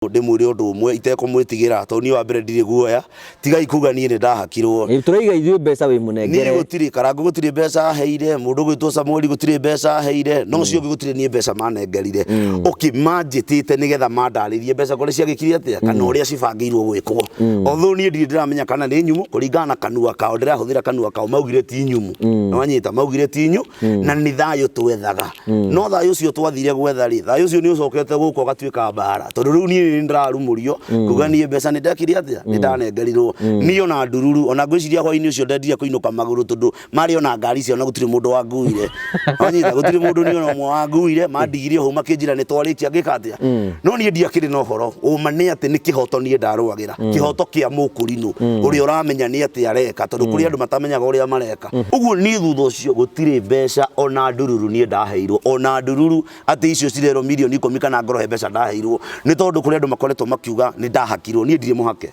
Ndĩmwĩre ũndũ ũmwe itekũmwĩtigĩra, tondũ niĩ wa mbere ndirĩ guoya, tigai kuga niĩ nĩ ndahakirwo. Ĩ, tũraiga ithuĩ mbeca wĩ Niĩ mũnengere. gũtirĩ Karangũ gũtirĩ mbeca aheire, mũndũ ũgwĩtwo Samueli gũtirĩ mbeca aheire, no ũcio ũngĩ gũtirĩ niĩ mbeca manengerire. Okay, manjĩtĩte nĩgetha mandarĩrie mbeca kũrĩa ciagĩkire atĩa, kana ũrĩa cibangĩirwo gwĩkwo. Although niĩ ndirĩ ndĩramenya kana nĩ nyumu, kũringana na kanua kao, ndĩrahũthĩra kanua kao, maugire ti nyumu. Nĩwanyita, maugire ti nyu, na nĩ thayũ twethaga. No thayũ ũcio twathire gwetha rĩ, thayũ ũcio nĩ ũcokete gũka ũgatuĩka mbara, tondũ rĩu niĩ nĩ ndĩrarumũrio kuga niĩ mbeca nĩ ndekire atĩa, nĩ ndanengerirwo. Niĩ ona ndururu, ona ngwĩciria hwainĩ ũcio ndendire kũinũka magũrũ tondũ marĩ ona ngari ciao na gũtirĩ mũndũ wanguire. Wanyita, gũtirĩ mũndũ niĩ ona ũmwe wanguire, mandigire o hau makĩnjĩra nĩ twarĩkia ngĩka atĩa. No niĩ ndiakĩrĩ na ũhoro, ũma nĩ atĩ nĩ kĩhoto niĩ ndarũagĩra, kĩhoto kĩa mũkũrinũ ũrĩa ũramenya nĩ atĩa areka, tondũ kũrĩ andũ matamenyaga ũrĩa mareka. Ũguo niĩ thutha ũcio gũtirĩ mbeca ona ndururu niĩ ndaheirwo, ona ndururu atĩ icio cirerwo mirioni ikũmi kana ngoro he mbeca ndaheirwo, nĩ tondũ kũrĩ andũ makoretwo makiuga nĩ ndahakirwo, niĩ ndirĩ mũhake.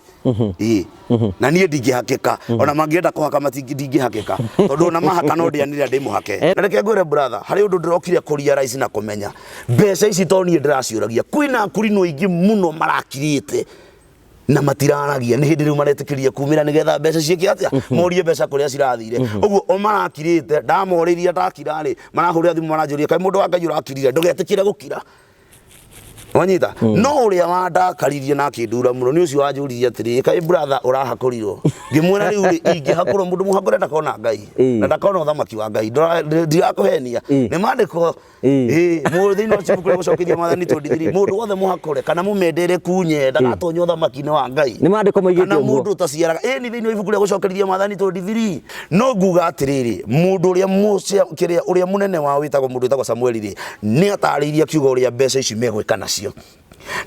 Ĩĩ. Na niĩ ndingĩhakĩka, ona mangĩenda kũhaka ndingĩhakĩka, tondũ ona mahaka no ndĩanĩrĩra ndĩ mũhake. Na reke ngwĩre brother, harĩ ũndũ ndĩrokire kũ realize na kũmenya, mbeca ici to niĩ ndĩraciũragia, kwĩna akũrinũ aingĩ mũno marakirĩte na matiraragia, nĩ hĩndĩ rĩu maretĩkĩria kumĩra nĩgetha mbeca ciĩke atĩa, morie mbeca kũrĩa cirathire. Ũguo o marakirĩte, ndamorĩria ndakira rĩ, marahũrĩra thimũ maranjũria, kaĩ mũndũ wa Ngai ũrakirire, ndũgetĩkĩre gũkira. Wanyita? No ũrĩa wandakaririe na akĩndura mũno nĩ ũcio wanjũririe atĩrĩrĩ, kaĩ brother ũrahakũrirwo? Ngĩmwĩra rĩu rĩ, ingĩhakũrwo mũndũ mũhakũre ndakona Ngai na ndakona ũthamaki wa Ngai. Ndirakũhenia. Nĩ maandĩko. Ĩĩ, thĩinĩ wa ibuku rĩa gũcokithia Mwathani 23, mũndũ wothe mũhakũre kana mũmendere kunye ndagatonya ũthamaki-inĩ wa Ngai. Nĩ maandĩko moigĩte Kana ũguo. mũndũ ũtaciaraga. Ĩni thĩinĩ wa ibuku rĩa gũcokerithia Mwathani 23. No nguga atĩrĩrĩ, mũndũ ũrĩa kĩrĩa ũrĩa mũnene wao wĩtagwo mũndũ wĩtagwo Samueli rĩ, nĩ atarĩirie akiuga ũrĩa mbeca ici megwĩka nacio.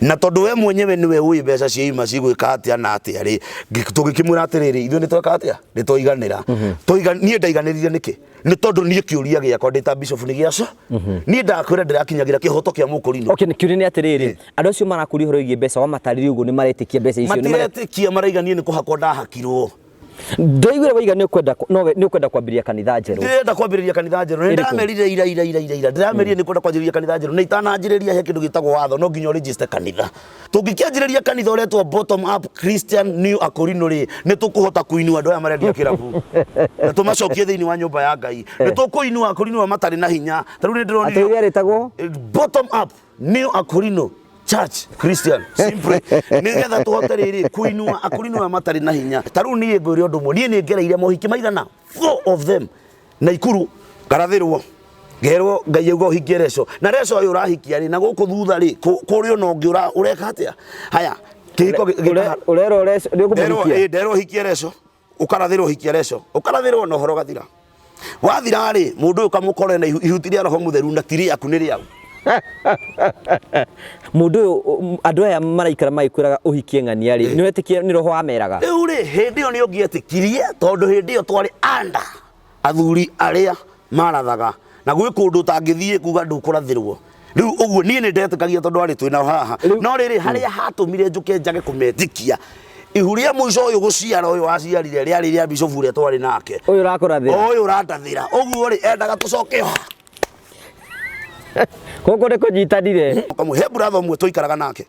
Na tondũ we mwenyewe nĩwe ũĩ mbeca ciaima cigwĩka atĩa na atĩa rĩ, tũgĩkĩmwĩra atĩrĩrĩ, ithuĩ nĩ tweka atĩa? Nĩ twaiganĩra. Niĩ ndaiganĩrire nĩkĩ? Nĩ tondũ niĩ kĩũria gĩakwa ndĩ ta bishop nĩ gĩaca. Niĩ ndakwĩra ndĩrakinyagĩra kĩhoto kĩa mũkũrinũ. Okay, kĩũria nĩ atĩrĩrĩ, andũ acio marakũria ũhoro wĩgiĩ mbeca wamatarĩria ũguo nĩ maretĩkia mbeca icio? Matiretĩkia, maraiga niĩ nĩ kũhakwo ndahakirwo. Ndaiguire waiga nĩ ũkwenda nowe nĩ ũkwenda kwambĩrĩria kanitha njerũ. Ndĩrenda kwambĩrĩria kanitha njerũ. Nĩ Ĩrĩkũ? ndamerire ira ira ira ira ira. Ndĩramerire nĩ kwenda kwanjĩrĩria kanitha njerũ. Na itananjĩrĩria he kĩndũ gĩtagwo watho, no nginya ũregister kanitha. Tũngĩkĩanjĩrĩria kanitha ũretwo Bottom Up Christian New Akorino rĩ, nĩ tũkũhota kũinua andũ aya marendia kĩrabu. Na tũmacokie thĩinĩ wa nyũmba ya Ngai. Nĩ tũkũinua Akorino aya matarĩ na hinya. Ta rĩu nĩ Atĩ ndĩronire ĩrĩa ĩtagwo Bottom Up New Akorino Church Christian simply nĩgetha tũhote rĩrĩ kũinua akũrinũ aya matarĩ na hinya. Ta rĩu niĩ ngwĩre ũndũ ũmwe, niĩ nĩ ngereire mohiki maigana 4 of them Naikuru, ngarathĩrwo ngerwo Ngai auga ũhikie Reco, na Reco ũyũ ũrahikia rĩ, na gũkũ thutha rĩ, kũrĩ ona ũngĩ ũreka atĩa? Haya, kĩhiko Ũrerwo Reco nĩ ũkũmũhikia? Nderwo ũhikie Reco, ũkarathĩrwo ũhikie Reco, ũkarathĩrwo na ũhoro ũgathira. Wathira rĩ, mũndũ ũyũ ũkamũkora na ihuti rĩa Roho Mũtheru na ti rĩaku nĩ rĩau. Mũndũ ũyũ, andũ aya maraikara magĩkwĩraga ũhikie ng'ania rĩ, nĩ wetĩkia nĩ roho wameraga? Rĩu rĩ, hĩndĩ ĩyo nĩ ũngĩetĩkirie, tondũ hĩndĩ ĩyo twarĩ under athuri arĩa marathaga, na gwĩ kũndũ ũtangĩthiĩ kuga ndũkũrathĩrwo. Rĩu ũguo niĩ nĩ ndetĩkagia tondũ arĩ twĩ nao haha. No rĩrĩ, harĩa hatũmire njũke njage kũmetĩkia, ihu rĩa mũico ũyũ gũciara ũyũ waciarire rĩarĩ rĩa bishofu ũrĩa twarĩ nake. Ũyũ ũrakũrathĩra. Ũyũ ũrandathĩra. Ũguo rĩ, endaga tũcoke ha? Gũkũ nĩ kũnyitanire. Kamwe, he brother ũmwe twaikaraga nake.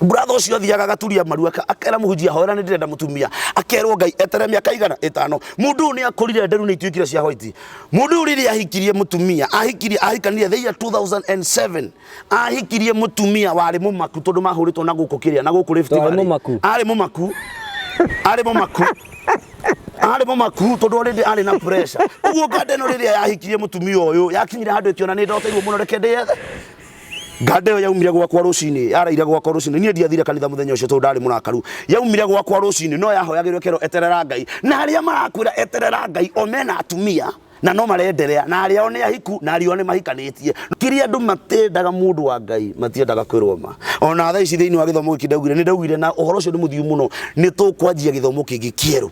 Brother ũcio athiaga agaturia maru akera mũhunjia hoera nĩ ndĩrenda mũtumia, akerwo Ngai etere mĩaka igana ĩtano. Mũndũ ũyũ nĩ akũrire nderu nĩ ituĩkire cia white. Mũndũ ũyũ rĩrĩa ahikirie mũtumia, ahikirie ahikanire the year 2007, ahikirie mũtumia warĩ mũmaku tondũ mahũrĩtwo na gũkũ kĩrĩa na gũkũ Rift Warĩ Valley. mũmaku? Arĩ mũmaku. Arĩ mũmaku. Arĩ mũmaku tondũ already arĩ na pressure. Ũguo nganda ĩno rĩrĩa yahikirie mũtumia ũyũ yakinyire handũ ĩkĩona nĩ ndoteirwo mũno reke ndĩyethe. Nganda ĩyo yaumire gwakwa rũcinĩ, yaraire gwakwa rũcinĩ. Niĩ ndiathire kanitha mũthenya ũcio tondũ ndarĩ mũrakaru. Yaumire gwakwa rũcinĩ, no yahoyagĩrwo ĩkerwo eterera Ngai. Na arĩa marakwĩra eterera Ngai, o mena atumia na no marenderea, na arĩa o nĩ ahiku na arĩa o nĩ mahikanĩtie. Kĩrĩa andũ matendaga mũndũ wa Ngai, matiendaga kwĩrwo ma. Ona thaa ici thĩinĩ wa gĩthomo gĩkĩ ndaugire, nĩ ndaugire na ũhoro ũcio nĩ mũthiu mũno, nĩ tũkwanjia gĩthomo kĩngĩ kĩerũ.